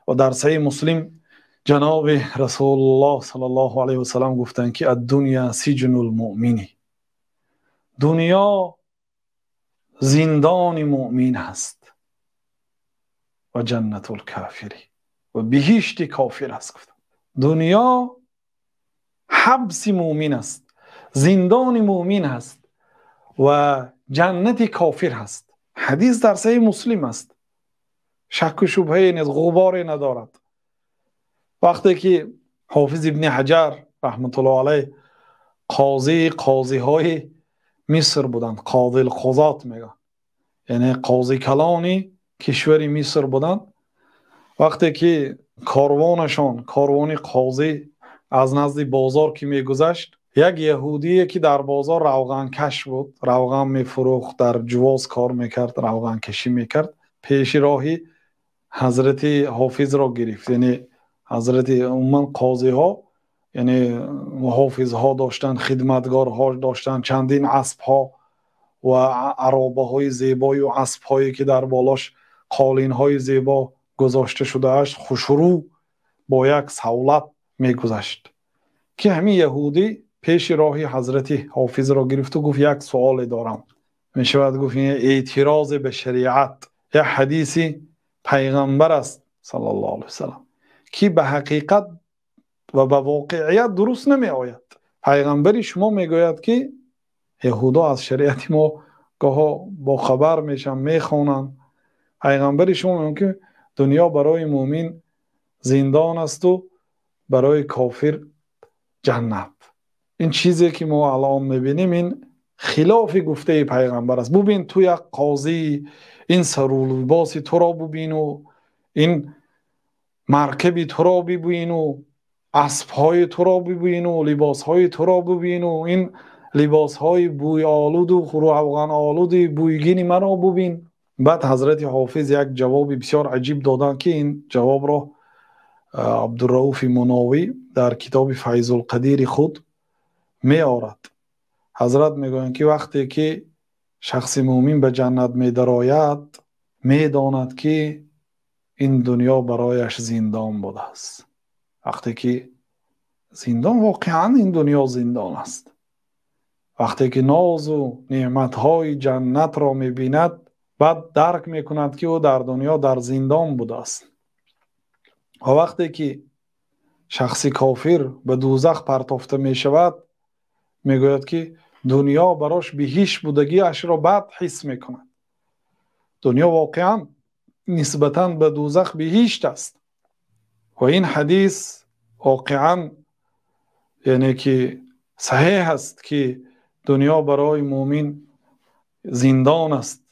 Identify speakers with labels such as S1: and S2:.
S1: Ва дар Саҳеҳи Муслим ҷаноби Расулуллоҳ саллаллоҳу алайҳи васаллам гуфтанд, ки ад-дунё сиҷнул муъмин, дунё зиндони муъмин аст ва ҷаннатул кофир, ва биҳишти кофир аст. Гуфтанд, дунё ҳабси муъмин аст, зиндони муъмин аст ва ҷаннати кофир аст. Ҳадис дар Саҳеҳи Муслим аст, шакку шубҳае нест, ғуборе надорад. Вақте ки Ҳофиз Ибни Ҳаҷар раҳматуллоҳи алайҳ қозии қозиҳои Миср буданд, қозил қузот мегӯянд, яъне қози калони кишвари Миср буданд. Вақте ки корвонашон, корвони қозӣ аз назди бозор ки мегузашт, як яҳудие ки дар бозор равғанкаш буд, равған мефурӯхт, дар ҷувоз кор мекард, равғанкашӣ мекард, пеши роҳи ҳазрати Ҳофизро гирифт. Яъне ҳазрати умуман қозиҳо, яъне муҳофизҳо доштанд, хидматгорҳо доштанд, чандин аспҳо ва аробаҳои зебою аспҳое ки дар болош қолинҳои зебо гузошта шудааст, хушрӯ бо як савлат мегузашт, ки ҳамин яҳудӣ пеши роҳи ҳазрати Ҳофизро гирифту гуфт: як суоле дорам. Мешавад гуфт, ин эътирозе ба шариат, як ҳадиси пайғамбар аст саллаллоҳу алайҳи васаллам, ки ба ҳақиқат ва ба воқеият дуруст намеояд. Пайғамбари шумо мегӯяд, ки яҳудо аз шариати мо гоҳо бохабар мешаванд, мехонанд. Пайғамбари шумо мегӯяд, ки дунё барои муъмин зиндон асту барои кофир ҷаннат. Ин чизе ки мо алон мебинем, ин хилофи гуфтаи пайғамбар аст. Бубин, ту як қозӣ, ин сару либоси туро бубину, ин маркаби туро бибину, аспҳои туро бибину, либосҳои туро бибину, ин либосҳои бӯйолуду равғанолуди бӯйгини маро бубин. Баъд ҳазрати Ҳофиз як ҷавоби бисёр аҷиб доданд, ки ин ҷавобро Абдурауфи Муновӣ дар китоби Файзулқадири худ меорад. Ҳазрат мегӯянд, ки вақте ки шахси муъмин ба ҷаннат медарояд, медонад, ки ин дунё барояш зиндон будааст. Вақте ки зиндон, воқеан ин дунё зиндон аст. Вақте ки нозу неъматҳои ҷаннатро мебинад, баъд дарк мекунад, ки ӯ дар дунё дар зиндон будааст. Ва вақте ки шахси кофир ба дӯзах партофта мешавад, мегӯяд, ки дунё барош биҳишт будагиашро баъд ҳис мекунад. Дунё воқеан нисбатан ба дӯзах биҳишт аст. Ва ин ҳадис воқеан, яъне ки саҳеҳ аст, ки дунё барои муъмин зиндон аст.